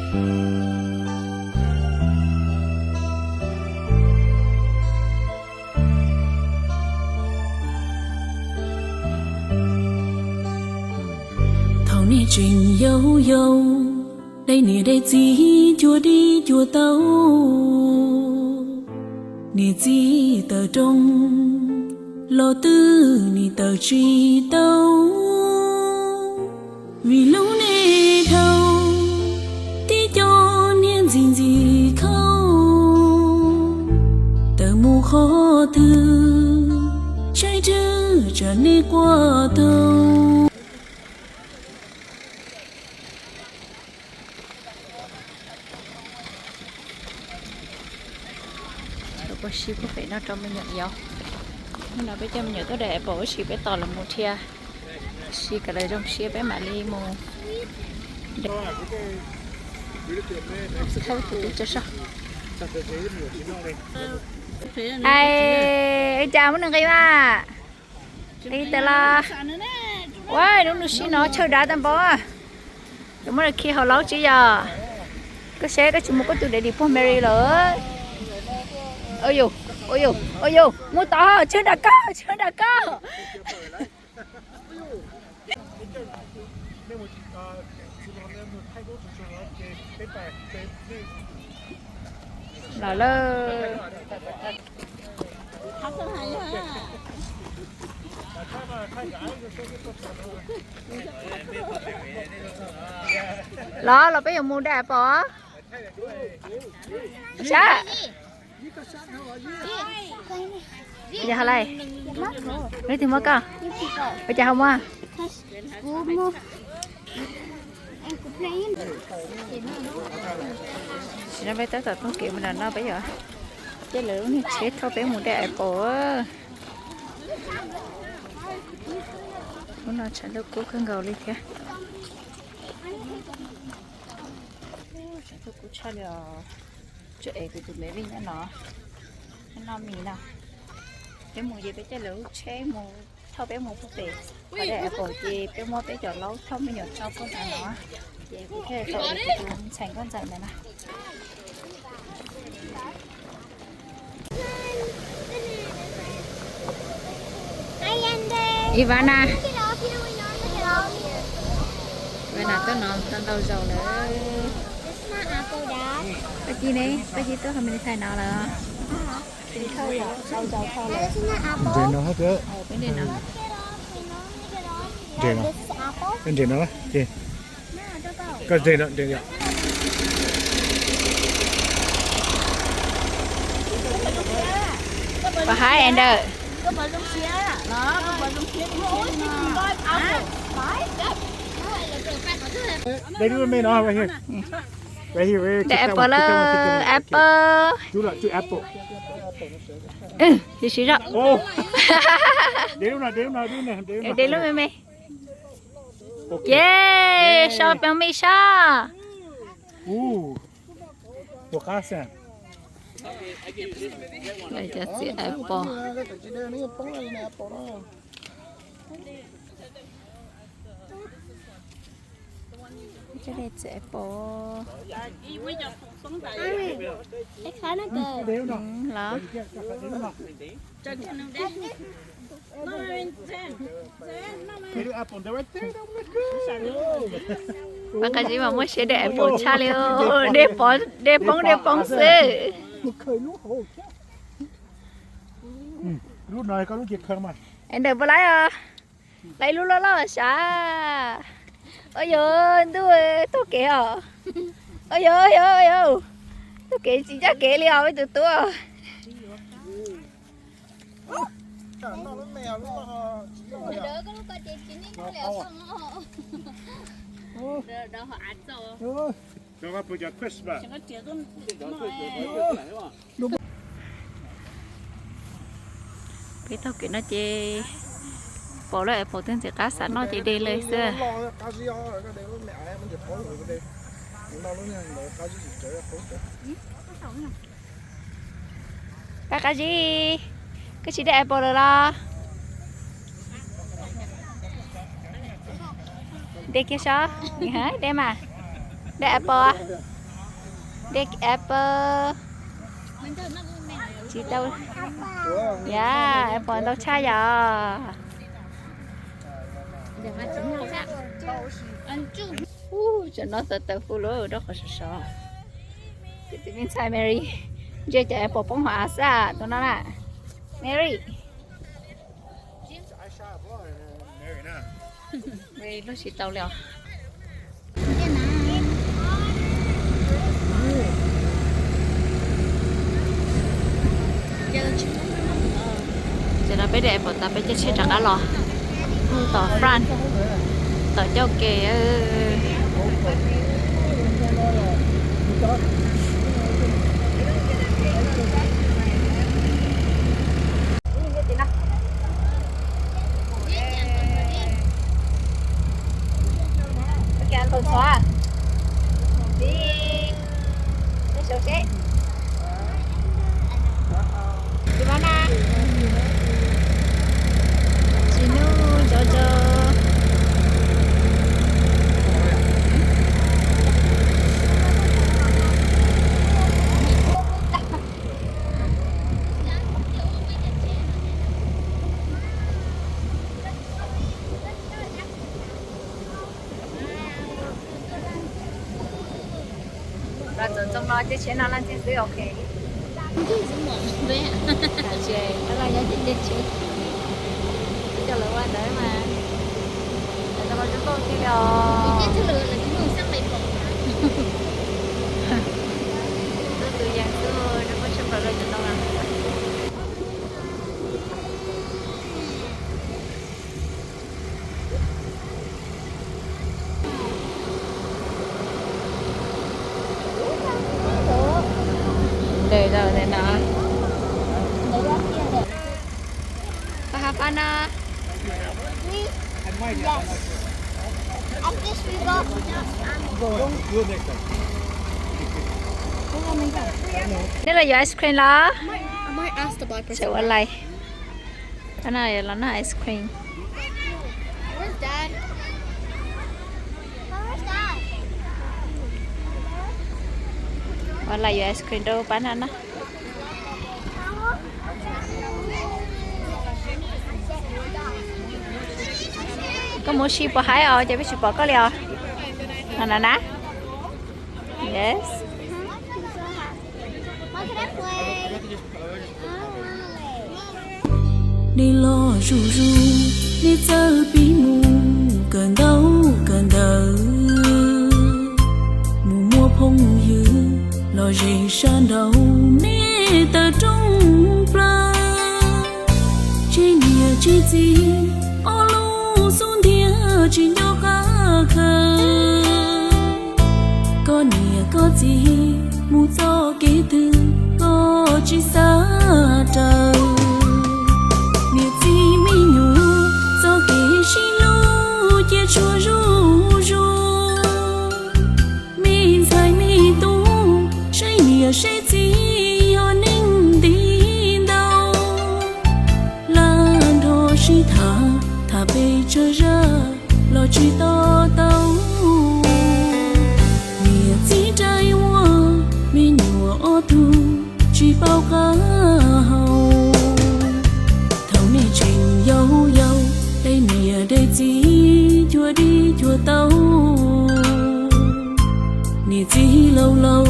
Thaum nej tseem yau yau, dai niam dai txiv cuag dib cuag tau, niam txiv tawm rooj los twb nim tawm tsis tau. Vim lub neej dhau, tib co niag ntxim ntxim khauj, tawm mus qhov twg, saib twb tsam nej quaj tau. Lawv puas si puag pem no rau me nyuam yau. Hnub no peb coj me nyuam tuaj de apple ua si, peb tos lawv mus dhia, si kom lawv zoo siab peb mam li mus. Hais, ua cas muab nws nqi mas? Nqi tas los. Ua, lub nus sib no chaw dav tag npaum. Yuav muab khi hauv laub tsis yog? Koj seb koj tsis muab koj tus daddy puag Mary lawm. Ua yus, ua yus, ua yus, mus tod, tsis nram koj, tsis nram koj. Los lawm. Los, los peb yuav mus de apple. Sab. Ua cas ho lais? Leej twg muab koj? Ua cas ho muab? Tam sim no peb tab tom taug kev mus nram no, peb yuav caij lawv lub niag tsheb thauj peb mus de apple. Hnub no tshav ntuj kub kawg nkaus li thiab. Tshav ntuj kub tshaj li os. Tsuas ev kuv tus baby nyob no, noj mis no. Peb mus ces peb caij lawv lub tsheb mus thauj peb mus puag pem. Qhov de apple ces peb muab peb cov laub thauj me nyuam tso puag nram no, ces kuv thiaj tau ev kuv tus ntxhais nkauj ntxawm ntawm no. Ivana. Ivana tuaj no tau ntau zaus lawm. Koj Ci ne, koj Ci tuaj home thaij no lawm. Nres no hab. Nres no. Nres no. Koj nres no, nres no. Pom hais Ender. Right here, right here. De apple lawm, apple. Ib sim zog. De lub me me. Yes, so peev me sab. Cov txiv apple. Cov txiv apple. Los. Pab Qab Zib mas muaj siab de apple tshaj li, de poob de poob xwb. Ntawm puas laib os? Laib lub loj loj sav. Ua yog ntuj taug kev os. Ua yog, ua yog, ua yog, taug kev tsis ncaj kev li os peb tus tub. Peb taug kev no ces pom lawm, pom tej ntxim qab xav noj ces de li xwb. Pab Qab Zib, koj tsis de apple lawm los? De kiag seb, de mas, de apple. Big apple. Tsis tau. Ya, apple ntau tshaj yom. Ub, tam no tawv tawv huv lawm, rau qhov sov sov. Kuv tus me ntxhais Mary ntsia cov apple poob hauv av xwb tus no na. Mary. Mary luag tsis tau li os. Ces no peb de apple tas peb caij tsheb rov qab los mus tom France, tom cauj kev. Tsis hnub ntsoov ntsoov. Los txog txog no caij tsheb no leej twg xwb, ok. Ces no los nyob ces caij tsheb, coj lawv ua ntawd mas. Lawv tau los tsis tau tiag li os. Tus yees xwb, rau koj tshaj plaws lawm cov no. Ntws rau ntawm no. Koj haj pab no. Neb los yuav ice cream los? Tseem ua lais. Pab no los noj ice cream. Ua lais yuav ice cream rau pab no na. Koj mus ua si puas haib os, ces peb tsis pom koj li os. No na na. Yes. Nej los zuj zus, nej txawj pib mus kawm ntau kawm ntawv, mus muaj phooj ywg los ze sab nraud nej tawm rooj plaws. Tseb niam tseb txiv ob lub xub ntiag tsis nco qab khaws. Koj niam koj txiv mus txoj kev twg koj tsis xav raws. Niam txiv me nyuam txoj kev sib hlub cia tshua zuj zus. Me ntxhais me tub saib niam saib txiv yog neeg nti ntau. Laj nrho sib tham tham pes tsawg zaj los tsis to taub. Niam txiv rais ua me nyuam ob tug tsis paub qab hau. Thaum nej tseem yau yau, dai niam dai txiv cuag dib cuag tau. Niam txiv laus laus